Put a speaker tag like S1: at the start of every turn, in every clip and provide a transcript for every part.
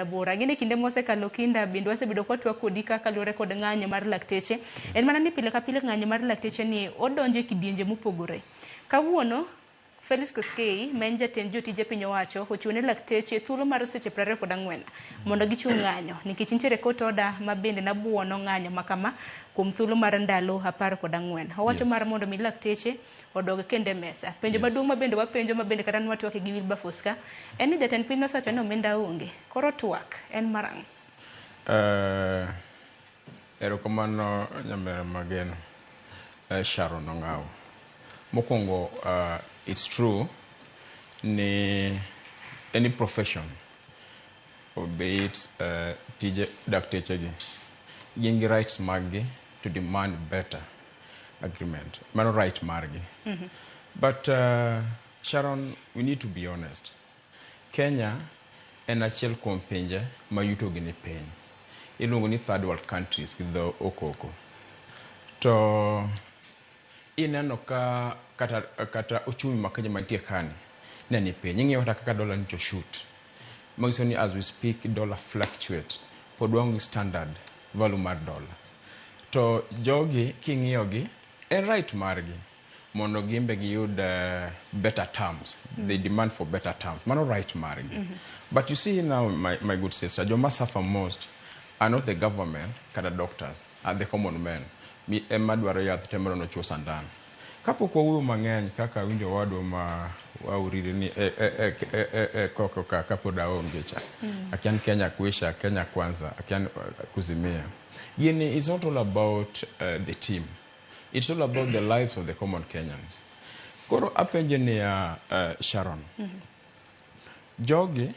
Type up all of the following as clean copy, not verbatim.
S1: Abora. Gin e kinde mosekalo kinda bende wasebedo kwatwak kodi kaka luwore kod ng'anyo mar lakteche. En mana ni pile ka pile ng'anyo mar lakteche ni odonjo e kidienje mopogore. Kawuono Felix Koskei ma en jatend jotije piny owacho ochiwo ne lakteche thuolo mar seche 24 mondo gichung ng'anyo nikech nitiere court order ma bende nabuono ng'anyo ma kama kuom thuolo mar ndalo 14. Owacho mar mondo mi lakteche odog kendo e mesa. Penjo maduong' ma bende wapenjo ma bende kata nwatwake gi Wilberforce ka en ni jatend piny nosewacho ni omenda onge. Koro twak en mar ang'o?
S2: Erokamano nyamera mageno Sharon Ong'awo. Mokwongo it's true ni any profession be it tije dakteche gi gin gi rights mag gi to demand better agreement. Mano right margi. But Sharon, we need to be honest. Kenya en achiel kuom pinje ma yuto gi ni piny. Iluongo ni third world countries gi dho okoko. To ineno ka kata uchumi ma Kenya mantie kani ne ni piny. Ing'iyo kata kaka dola nyocha shoot. Manyiso ni as we speak dollar fluctuate. Pod waonge standard value mar dollar. To jogi king'iyo gi en right margi mondo gin be giyud better terms. They demand for better terms. Mano right margi. But you see now, my good sister, joma suffer most are not the government kata doctors, are the common men. Mi ema dwaro yath to ema nochuo sandan. Kapok wawuoyo mang'eny kaka awinjo owadwa ma waurire ni e koko ka kapod aonge cha. Akia ni Kenya kwisha, Kenya kwanza, akia ni kuzimia. Gini is not all about the team. It's all about the lives of the common Kenyans. Koro apenje niya, Sharon. Jogi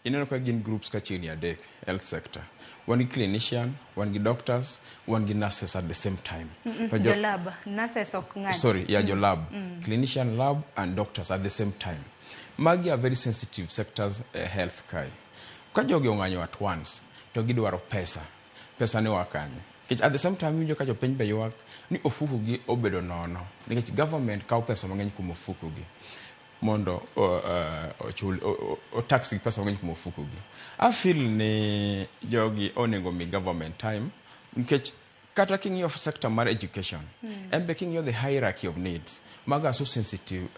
S2: ineno ka gin groups ka chiegni adek health sector. Wan gi clinician, wan gi doctors, wan gi nurses at the same time.
S1: To Jolab, nurses ok ng'any.
S2: Sorry, yeah, jolab. Clinician, lab and doctors at the same time. Magi are very sensitive sectors health kae. Ka jogi ong'anyo at once, to gidwaro pesa. Pesa ni oa kanye? Nikech at the same time iwinjo ka jopiny be ywak ni ofuku gi obedo nono. Nikech government kawo pesa mang'eny kuom ofuku gi mondo ochul o tax gi pesa mang'eny kuom ofuku gi. I feel ni jogi onego mi government time nikech kata king'iyo sector mar education en be king'iyo the hierarchy of needs, mago are so sensitive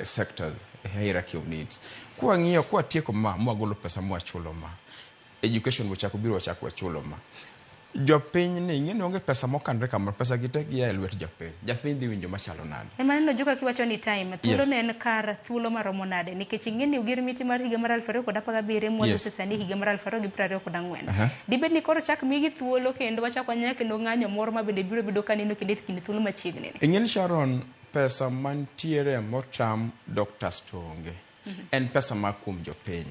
S2: sectors, hierarchy of needs. Kwang'iyo kwatieko ma mwagolo pesa mwachulo ma education wachako biro wachako wachulo ma jopiny ni ing'e ni onge pesa mokanre kamoro, pesa gi te gia e lwet jopiny. Japiny dhi winjo machalo nade?
S1: Ema neno joka kiwacho ni time thuolo ne en kar thuolo maromo nade nikech ing'e ni ogir miti mar higa mar 2017 mwachopo sani higa mar 2024. Dibed ni koro chak migi thuolo kendo wachak wanya kendo ng'anyo moro ma bende biro bedo kaneno kendo e kind thuolo machiegni ni.
S2: Ing'e ni Sharon, pesa mantiere motam doctors to onge. En pesa ma kuom jopiny.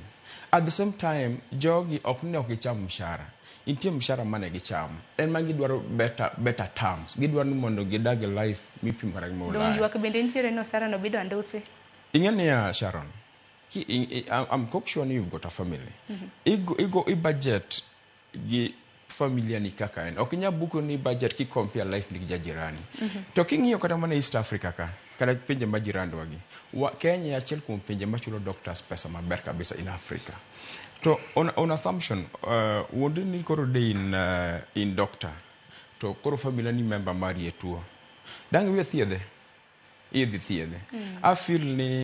S2: At the same time, jogi ok ni ok gicham mshahara. Nitie mshahara mane gichamo. En ma gidwaro better terms. Gidwaro ni mondo gidag e life mipimo kata gi ma
S1: Dong'
S2: Ulaya.
S1: ywak bende nitiere ni osara no bedo anduse.
S2: Ing'e niya Sharon, I'm quite sure ni you've got a family. Igo i budget gi familia ni kaka en. Ok inyal buko ni budget ki compare life ni gi jajirani. To king'iyo kata mana East Africa ka, kata pinje ma jirandwa gi, Kenya achiel kuom pinje machulo doctors pesa maber kabisa in Africa. To on assumption, wuondi ni koro de in doctor, to koro familia ni member mari e tuo. Dang' iwe thiedhe? Idhi thiedhe. I feel ni